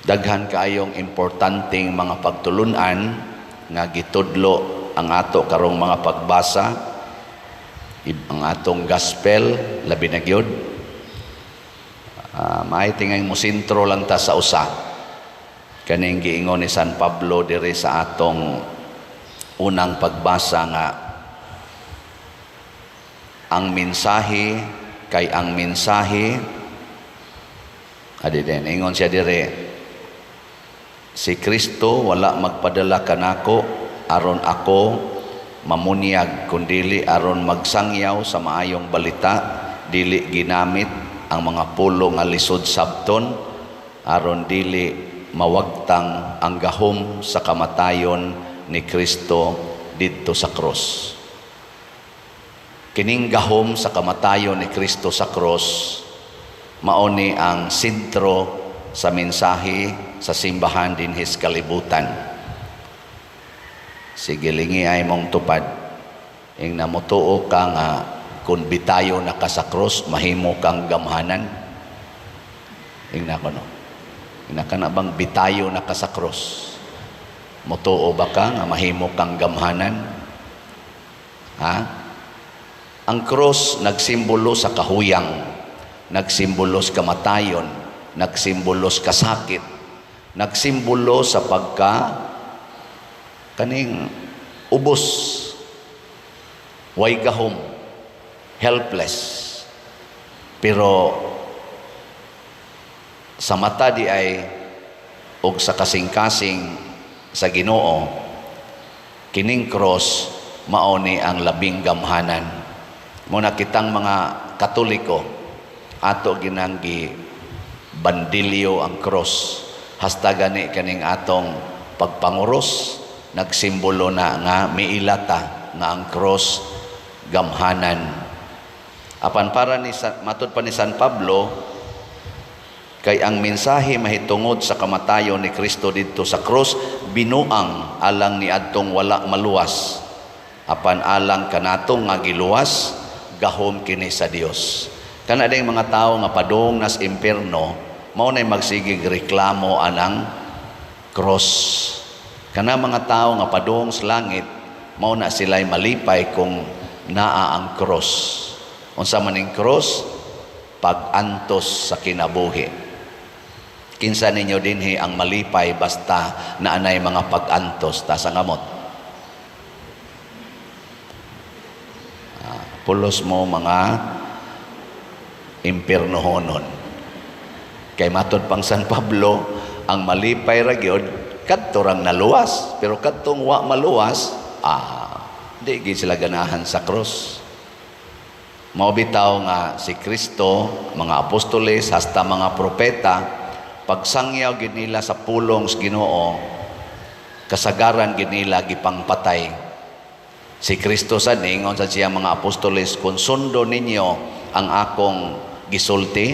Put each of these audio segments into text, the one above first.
Daghan kaayong importanteng mga pagtulunan nga gitudlo ang ato karong mga pagbasa, ang atong gospel labi na gyud. Maay tingay mo sentro lang ta sa usa kaning giingon ni San Pablo diri sa atong unang pagbasa nga ang mensahe kay ang mensahe adi din ingon siya diri, si Kristo wala magpadala kanako aron ako mamunyag, kundili aron magsangyaw sa maayong balita, dili ginamit ang mga pulong nga lisod sabton, aron dili mawagtang ang gahom sa kamatayon ni Kristo didto sa krus. Kining gahom sa kamatayon ni Kristo sa krus mao ni ang sentro sa mensahe sa simbahan dinhi sa kalibutan. Sige, lingi ay mong tupad. Ing namutuo ka nga kung bitayo na ka sa krus, mahimo kang gamhanan. Ing na ko no. Ing na ka na bang bitayo na ka sa krus? Mutuo ba ka nga mahimo kang gamhanan? Ha? Ang krus nagsimbolo sa kahuyang, nagsimbolo sa kamatayon, nagsimbolo sa kasakit, nagsimbolo sa pagka kaning ubos, way gahom, helpless. Pero sa mata di ay og sa kasing-kasing sa Ginoo, kining cross mao ni ang labing gamhanan. Muna kitang mga Katoliko, ato ginang gi bandilyo ang cross. Hasta gani kaning atong pagpanguros nagsimbolo na nga miilata nga ang cross gamhanan. Apan para ni matud pa ni San Pablo, kay ang mensahe mahitungod sa kamatayon ni Kristo didto sa cross binuang alang ni adtong wala maluwas, apan alang kanato nga giluwas, gahom kini sa Dios. Kana ding mga tawo nga padung nas impierno, mao nay magsigig reklamo anang cross. Kana mga tawo nga padung sa langit, mao na sila'y malipay kung naa ang cross. Unsa man ning cross? Pag-antos sa kinabuhi. Kinsa ninyo dinhi ang malipay basta naanay mga pag-antos? Ta sa ngamot. Pulos mo mga impiernohonon. Kay matod pang San Pablo, ang malipay ra gyud kadto rang naluwas, pero kadtong wa maluwas, di gyud sila ganahan sa cross. Mao bitaw nga si Kristo, mga apostoles hasta mga propeta, pagsangyaw gid nila sa pulong sa Ginoo, kasagaran gid nila gipangpatay. Si Kristo sa ningon sa siya mga apostoles, kung sundo ninyo ang akong gisulti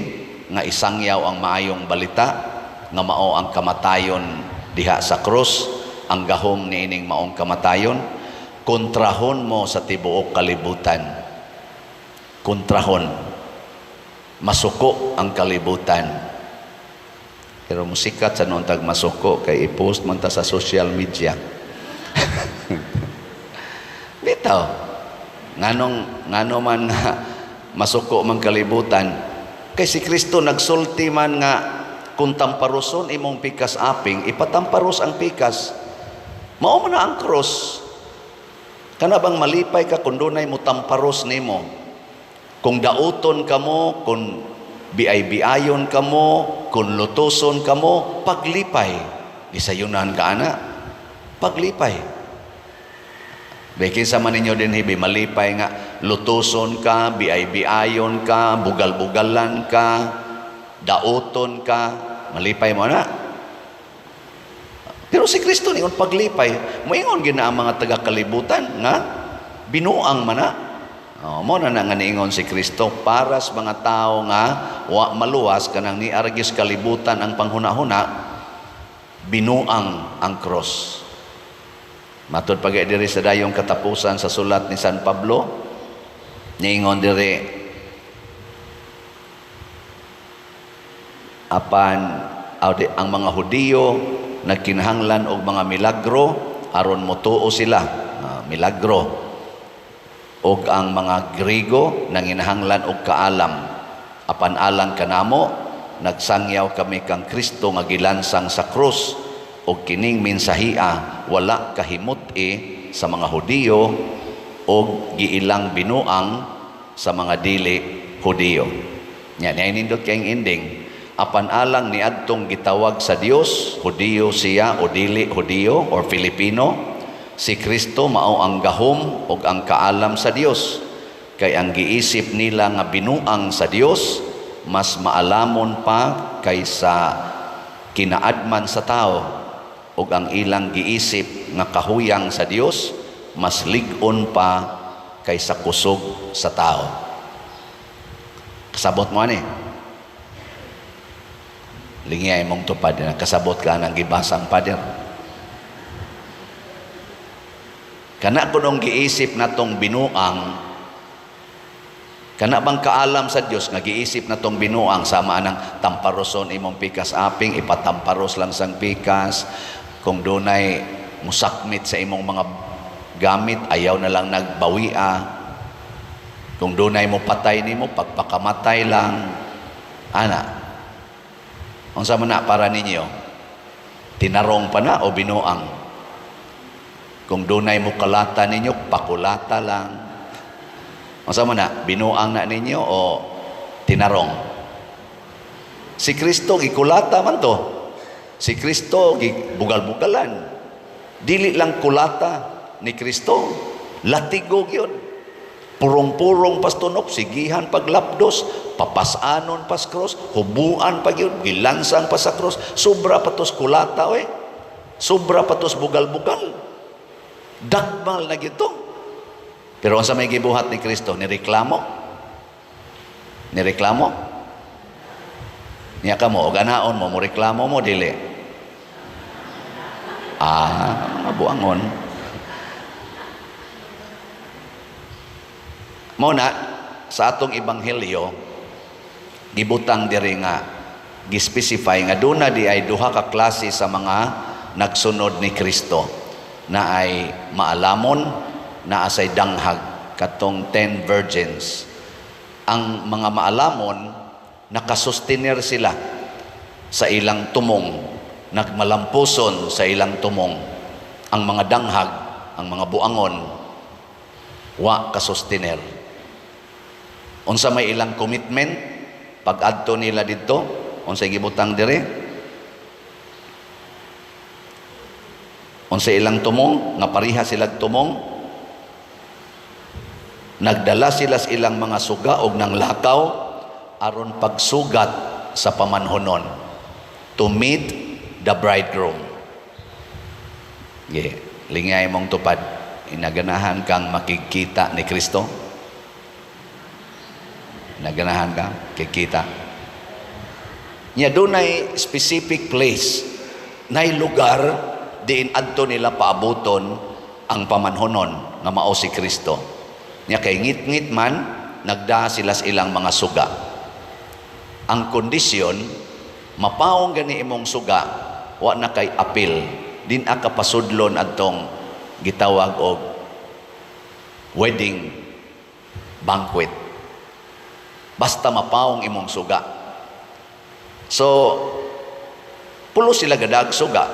nga isangyaw ang maayong balita nga mao ang kamatayon diha sa krus, ang gahom niining maong kamatayon, kontrahon mo sa tibuok kalibutan. Kontrahon, masuko ang kalibutan. Pero musikat sa noon tag masuko kay i-post man ta sa social media. Bitaw, nganong ngano man nga masuko man kalibutan? Kay si Kristo nagsulti man nga kung tamparuson imong pikas aping, ipatamparos ang pikas. Mao man na ang cross. Kana bang malipay ka kung dunay mo tamparos nimo? Kung dauton kamo, kung biay-biayon kamo, kung lutuson kamo, paglipay. Gisayunan ka ana. Paglipay. Bekin sa man ninyo din hibi, malipay nga lutuson ka, biay-biayon ka, bugal-bugalan ka, dauton ka, malipay mo na. Pero si Kristo ningon paglipay, moingon gina ang mga taga-kalibutan nga binuang man na. Oh, mo na nga niingon si Kristo para sa mga tao nga wa maluwas, kanang niargis kalibutan ang panghuna-huna, binuang ang cross. Matod pa diri sa dayong katapusan sa sulat ni San Pablo, niingon diri, apan Ang mga Hudiyo nagkinahanglan og mga milagro aron motuo sila. Ah, milagro. Og ang mga Griego nanginahanglan og kaalam. Apan alang kanamo, nagsangyaw kami kang Kristo nga gilansang sa krus, og kining mensahia wala kahimut-i sa mga Hudiyo og giilang binuang sa mga dili Hudiyo. Nya nindot kayong ending. Apan alang niadtong gitawag sa Dios, Hudiyo siya o dili Hudiyo or Filipino, si Kristo mao ang gahom ug ang kaalam sa Dios. Kay ang giisip nila nga binuang sa Dios mas maalamon pa kaysa kinaadman sa tao, ug ang ilang giisip nga kahuyang sa Dios mas lig-on pa kaysa kusog sa tao. Kasabot mo ani? Lingiyay mong tupad na kasabot ka ng gibasang pader. Kana kunong giisip natong binuang, kana bang kaalam sa Dios nga giisip natong binuang sama anang tamparoson imong pikas aping, ipatamparos lang sang pikas, kung dunay musakmit sa imong mga gamit, ayaw na lang nagbawia, kung dunay mo patay nimo, pagpakamatay lang, ana. Unsa man na para ninyo? Tinarong pa na o binuang? Kung dunay mo kalata ninyo, pakulata lang. Unsa man na? Binuang na ninyo o tinarong? Si Kristo gikulata man to. Si Kristo gibugal-bugalan. Dili lang kulata ni Kristo, latigo gyud. Purong-purong pastunok, sigihan paglapdos, papasanon pas cross, hubuan pa gyud, gilansang pa sa cross, sobra pa tos kulata oy. Sobra pa tos bugal-bugal. Dakmal na gyud to. Pero unsa may gibuhat ni Kristo? Nireklamo? Nireklamo? Niya ka mo, o ganaon mo, mo reklamo mo, dili. Ah, mabuangon. Mao na, sa atong ebanghelyo, gibutang diri nga, gispecify nga doon na di ay duha ka klase sa mga nagsunod ni Kristo, na ay maalamon, na asay danghag, katong 10 virgins. Ang mga maalamon, nakasustener sila sa ilang tumong, nagmalampuson sa ilang tumong. Ang mga danghag, ang mga buangon, wa kasustener. Unsa may ilang commitment pag-adto nila didto, unsa gibutang dire? Unsa ilang tumong nga pareha sila tumong? Nagdala sila sa ilang mga suga og nanglakaw aron pagsugat sa pamanhonon, to meet the bridegroom. Ge, lingay mong tupad, inaganahan kang makikita ni Kristo? Naganahan ka, kikita. Nya dunay specific place, nay lugar diin adto nila paabuton ang pamanhonon nga mao si Kristo. Nya kay ngit-ngit man, nagdaa sila sa ilang mga suga. Ang kondisyon, mapaong gani imong suga, wa na kay apil, din aka pasudlon adtong gitawag og wedding banquet. Basta mapaong imong suga. So, pulo sila gadag suga.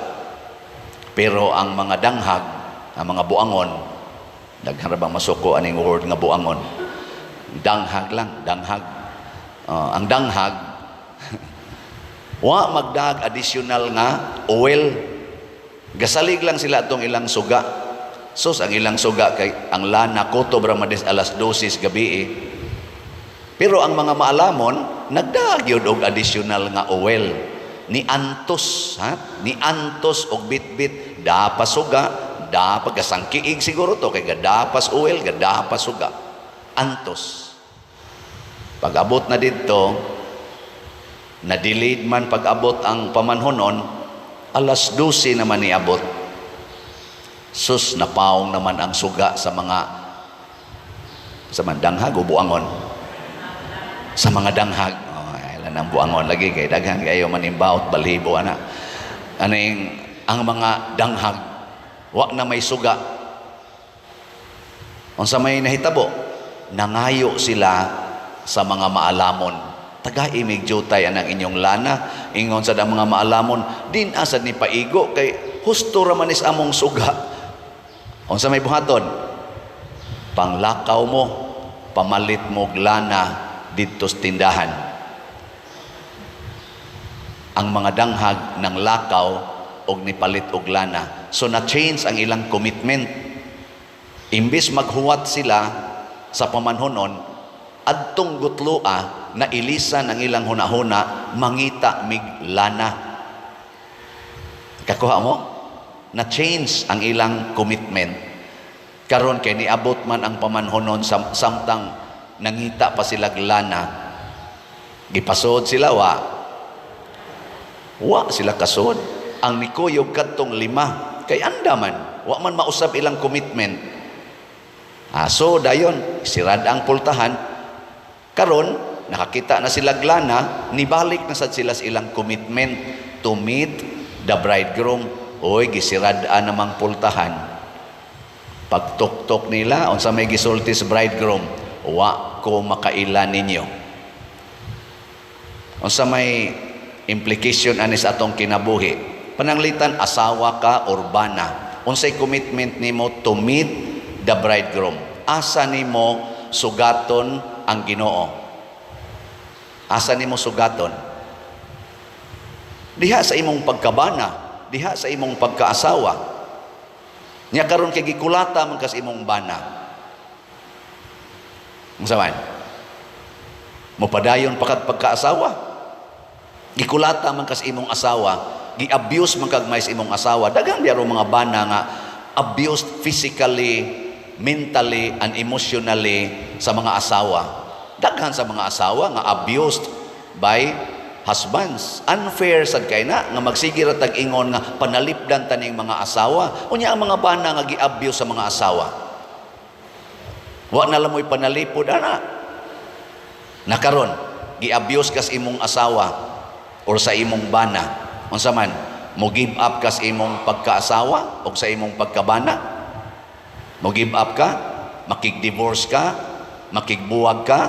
Pero ang mga danghag, ang mga buangon, daghan ra bang masuko aning word nga buangon? Danghag lang, danghag. Ang danghag, wa magdag additional nga oil. Gasalig lang sila atong ilang suga. Sus, ang ilang suga kay ang lana kutob ra man alas 12 gabi eh. Pero ang mga maalamon, nagdaag yun og additional nga oil. Ni antos, ha? Ni antos og bitbit, dapas suga, dapas gasangkiig siguro to, kay gadapas oil, gadapas suga. Antos. Pag-abot na didto, na-delayed man pag-abot ang pamanhonon, alas 12 naman niabot. Sus, napaong naman ang suga sa mga sa mandanghag o buangon? Sa mga danghag. Oh, Kanang buangon lagi kay daghan kayo manimbaot balhibo ana. Aning ang mga danghag wa na may suga. Unsa may nahitabo? Nangayo sila sa mga maalamon. Tagai mig jutay anang inyong lana. Ingon sa mga maalamon, din asad ni paigo kay husto ra man is among suga. Unsa may buhaton? Panglakaw mo, pamalit mo lana didto sa tindahan. Ang mga danghag ng lakaw og nipalit og lana. So na-change ang ilang commitment. Imbis maghuwat sila sa pamanhonon, adtong gutloa na ilisan ang ilang hunahuna, mangita mig lana. Kakuha mo? Na-change ang ilang commitment. Karon kay niabot man ang pamanhonon samtang nangita pa sila lana, gipasod sila, wa? Wa sila kasod. Ang nikuyog kadtong lima kay andaman, wa man mausab ilang commitment. Ah, so dayon sirad ang pultahan. Karon nakakita na sila lana, nibalik na sad sila sa ilang commitment to meet the bridegroom. Oy, gisirad namang pultahan. Pagtuktok nila, unsa may gisulti sa bridegroom? "Wa ko makaila ninyo." Unsa may implication ani sa atong kinabuhi? Pananglitan asawa ka or bana, unsay commitment nimo to meet the bridegroom? Asa nimo sugaton ang Ginoo? Asa nimo sugaton? Diha sa imong pagkabana, diha sa imong pagkaasawa. Nya karon kay gikulata man kas imong bana. Unsa man? Mopadayon pa kag pagkaasawa? Gikulata man kas imong asawa, gi-abuse man kag may sa imong asawa. Daghang biyaro mga bana nga abused physically, mentally and emotionally sa mga asawa. Daghan sa mga asawa nga abused by husbands. Unfair sad kay na nga magsige ra tag ingon nga panalipdan taning mga asawa. Unya ang mga bana nga gi-abuse sa mga asawa, wa na lang mo'y panalipod ana. Nakaron gi-abuse kas imong asawa or sa imong bana, unsa man, mo give up kas imong pagkaasawa o sa imong pagkabana? Mo give up ka? Makig-divorce ka? Makigbuwag ka?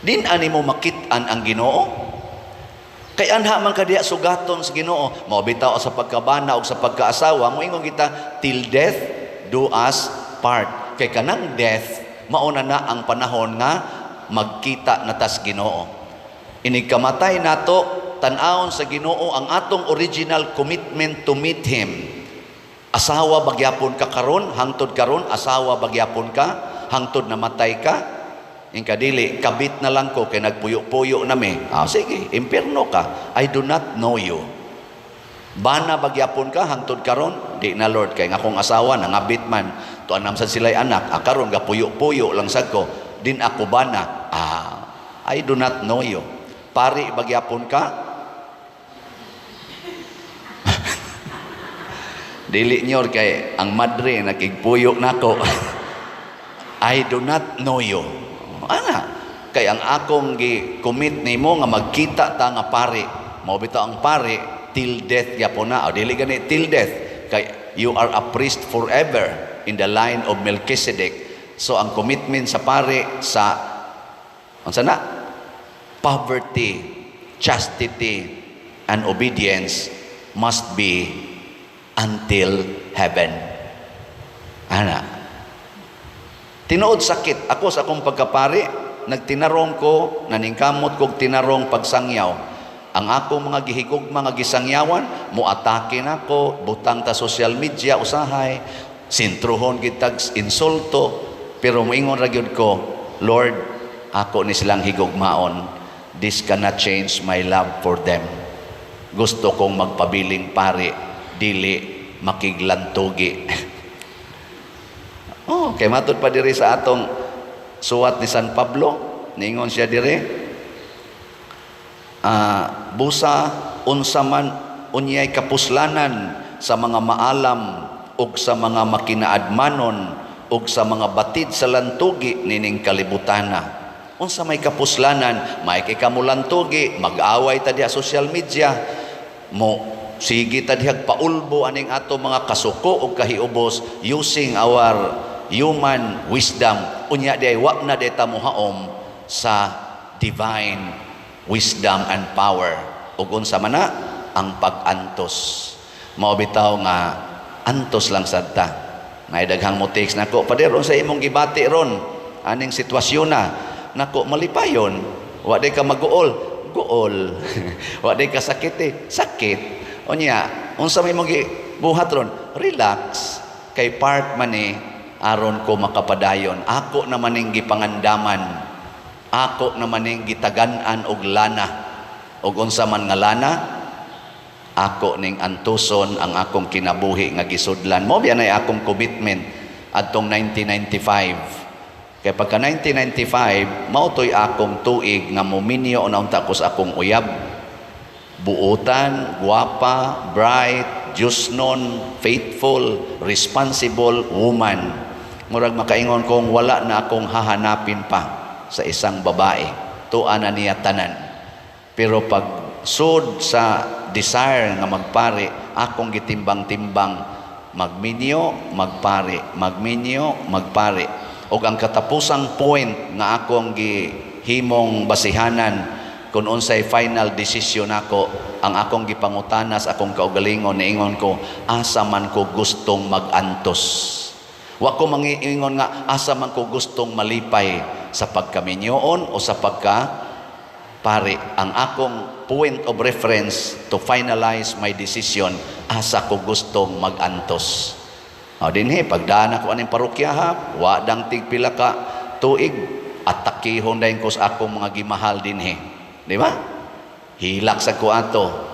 Din ani mo makit-an ang Ginoo? Kay anha man ka diha sugaton sa Ginoo. Mao bitaw sa pagkabana o sa pagkaasawa, moingon kita, "Till death do us part." Kay kanang death, mauna na ang panahon nga magkita na tas Ginoo. Inig kamatay nato, tan-awon sa Ginoo ang atong original commitment to meet Him. Asawa bagyapon ka karon, hangtod karon asawa bagyapon ka, hangtod namatay ka. Yung kadili, kabit na lang ko kay nagpuyo-puyo nami. Ah, sige, impierno ka. I do not know you. Bana bagyapon ka hangtod karon? Di na, Lord, kay nga akong asawa nangabit man. Tuan sad sila'y anak, ah, karon gapuyo-puyo lang sad ko. Din ako bana. Ah, I do not know you. Pari bagyapon ka? Dili nyor kay ang madre nakigpuyo nako. I do not know you. Ana, kay ang akong gi-commit nimo nga magkita ta nga pari. Mao bitaw ang pari till death gyapon na. O dili gani till death kay you are a priest forever in the line of Melchizedek. So ang commitment sa pari sa unsa na? Poverty, chastity, and obedience must be until heaven. Ana. Tinuod sakit. Ako sa akong pagkapari, nagtinarong ko, naningkamot kog tinarong pagsangyaw. Ang ako mga gihigog mga gisangyawan, moatake nako, butang ta social media usahay, sintruhon gitag insulto, pero moingon ra gyud ko, "Lord, ako ni silang higugmaon. This cannot change my love for them." Gusto kong magpabiling pari, dili makiglantugi. Oh, kay matud pa diri sa atong suwat ni San Pablo, niingon siya diri, busa unsa man unyay kapuslanan sa mga maalam ug sa mga makinaadmanon ug sa mga batid sa lantugi nining kalibutana. Unsa may kapuslanan, may kay kamulantugi, mag-away ta diha social media, mo sige ta dihag paulbo aning ato mga kasuko ug kahiubos using our human wisdom. Unya di wa na di ta mohaom sa divine wisdom and power. Ug unsa man na ang pag-antos. Mao bitaw nga antos lang sad ta. May daghang mo text nako, "Pader, unsa imong gibati ron aning sitwasyon na?" Nako, malipayon. Wa day ka maguol, guol. Wa day ka sakit eh, sakit. Unya, unsa may imong gibuhat ron? Relax. Kay part man ni aron ko makapadayon. Ako naman ning gipangandaman. Ako naman ning gitagan-an og lana. Og unsa man nga lana? Ako ning antuson ang akong kinabuhi nga gisudlan. Mao biya nay akong commitment adtong 1995. Kay pagka 1995, mao to'y akong tuig nga muminyo na unta ko sa akong uyab. Buutan, guwapa, bright, Diyosnon, faithful, responsible woman. Murag makaingon kong wala na akong hahanapin pa sa isang babae. Tuwa na niya tanan. Pero pag sud sa desire nga magpari, akong gitimbang-timbang magminyo, magpari, magminyo, magpari. Og ang katapusang point nga akong gihimong basihanan kung unsay final decision nako, ang akong gipangutana sa akong kaugalingon, niingon ko, "Asa man ko gustong magantos?" Wa ko mangiingon nga asa man ko gustong malipay, sa pagkaminyoon o sa pagka pari. Ang akong point of reference to finalize my decision, asa ko gustong magantos. O dinhi pagdaan ako aning parokya ha, wa dang tigpila ka tuig, atakihon dayon ko sa akong mga gimahal dinhi. Di ba? Hilak sa ko ato.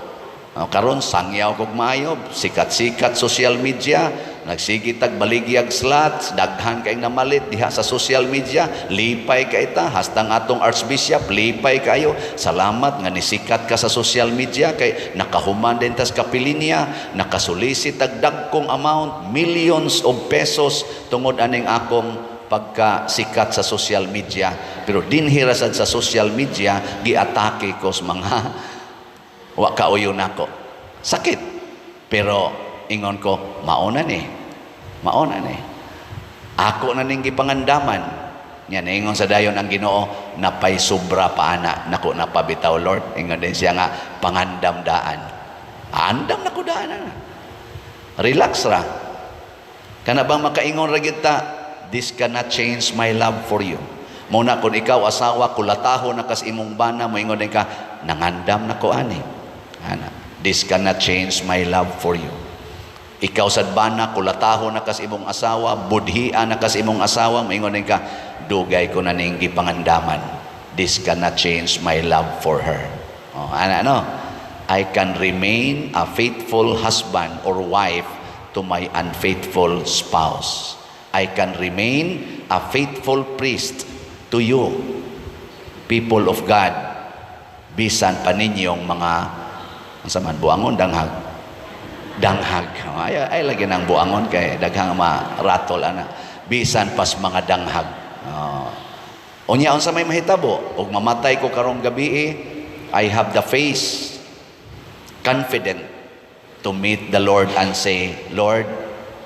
O, karon sangyaw kog maayo, sikat-sikat social media, nagsige tag baligyag slots, daghan kay namalit diha sa social media, lipay kay ta, hastang atong archbishop lipay kayo. "Salamat nga nisikat ka sa social media kay nakahuman din tas kapilinya, nakasolicit tag dagkong amount, millions of pesos tungod aning akong pagka sikat sa social media." Pero dinhi ra sad sa social media giatake ko sa mga wa kauyo nako. Sakit. Pero ingon ko, mauna ni. Mauna ni. Ako na ning gipangandaman. Nya ingon sa dayon ang Ginoo, "Napay sobra pa ana." "Nako napabitaw, Lord." Ingon din siya nga pangandam daan. Andam nako daan ana. Relax ra. Kana bang makaingon ra gyud ta, "This cannot change my love for you." Muna kung ikaw asawa, kulataho na kas imong bana, moingon din ka, "Nangandam na ko ani." Ana, "This cannot change my love for you." Ikaw sad bana, kulataho na kas imong asawa, budhian na kas imong asawa, moingon din ka, "Dugay ko na ning gipangandaman. This cannot change my love for her." Oh, ana no? I can remain a faithful husband or wife to my unfaithful spouse. I can remain a faithful priest to you, people of God, bisan pa ninyong mga unsa man, buangon, danghag, danghag. Ay, ay lagi nang buangon kay daghang maratol ana. Bisan pas mga danghag. Oh. Unya unsa may mahitabo ug mamatay ko karong gabi, I have the face confident to meet the Lord and say, "Lord,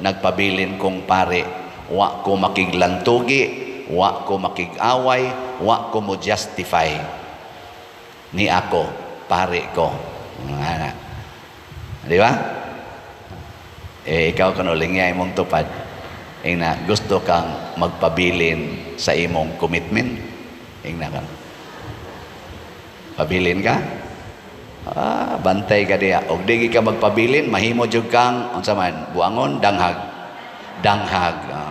nagpabilin kong pare, wa ko makiglantugi, wa ko makig-away, wa ko mo justify. Ni ako, pare ko." Ana. Di ba? Eh, ikaw kuno lingya imong tupad. Ingna, gusto kang magpabilin sa imong commitment. Ingna ka. Pabilin ka? Ah, bantay ka diya. Og di ka magpabilin, mahimo jud kang unsa man, buangon, danghag. Danghag. Ah.